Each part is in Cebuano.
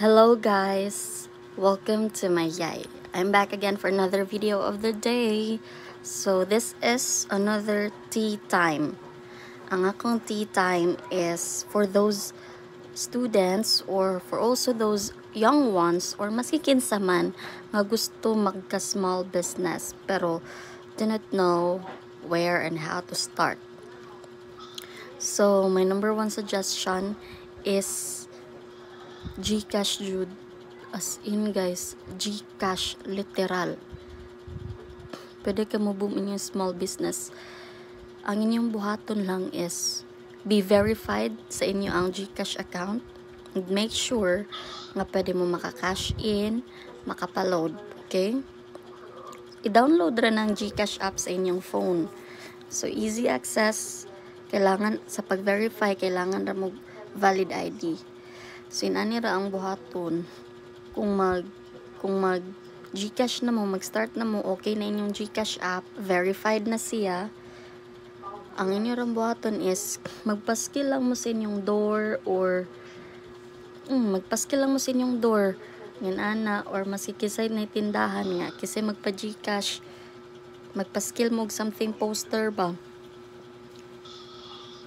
Hello guys, welcome to my yay. I'm back again for another video of the day. So this is another tea time. Ang akong tea time is for those students or for also those young ones or maski kinsa man nga gusto magka small business pero do not know where and how to start. So my number one suggestion is GCash jud. As in guys, GCash literal. Pwede ka mo boom inyong small business. Ang inyong buhaton lang is be verified sa inyo ang GCash account and make sure nga pwede mo maka-cash in, makapaload, okay? I-download ra ng GCash app sa inyong phone. So easy access, kailangan sa pag-verify kailangan ra mo valid ID. So inani ra ang buhaton kung mag GCash na mo, mag-start na mo, okay na inyong GCash app, verified na siya. Ang inyo rang buhaton is magpaskil lang mo sa inyong door or magpaskil lang mo sa inyong door ngan ana or maski kisay na tindahan nga kasi magpa GCash, magpaskil mo og something, poster ba.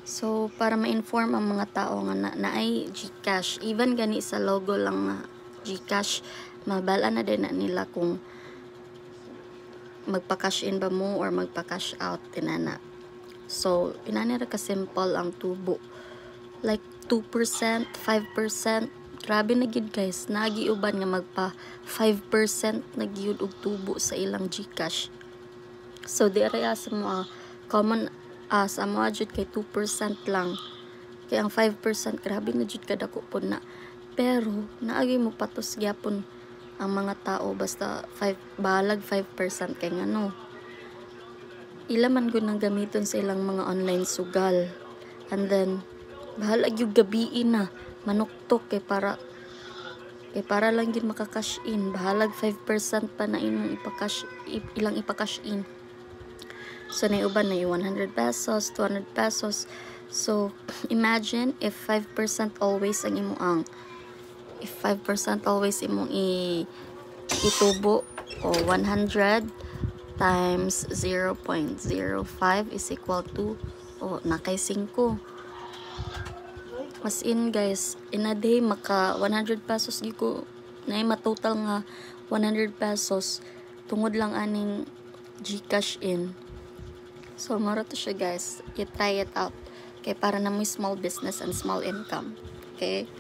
So, para ma-inform ang mga tao nga na naay GCash, even gani sa logo lang nga GCash, mabala na din na nila kung magpa-cash in ba mo or magpa-cash out, tinana. So, inani ra ka simple ang tubo. Like 2%, 5%, grabe na gid guys. Naagi uban nga magpa 5% na gyud og tubo sa ilang GCash. So, di ra sa mga common sa amo jud kay 2% lang. Kay ang 5%, grabe na jud kadako pod na. Pero naagi mo patos gyapon ang mga tao basta 5, bahalag 5%, kay ngano ila man gud nang gamiton sa ilang mga online sugal. And then bahalag yung gabii na manuktok kay para lang gid maka-cash in, bahalag 5% pa na imong ipa-cash, ilang ipa-cash in. So na uban na 100 pesos, 200 pesos. So imagine if 5% always ang imo ang if 5% always imong i itubo o 100 times 0.05 is equal to o nakay 5. As in guys, in a day maka 100 pesos gyud ko na matotal nga 100 pesos tungod lang aning GCash in. So mao to siya guys, you try it out kay para na mo small business and small income, okay?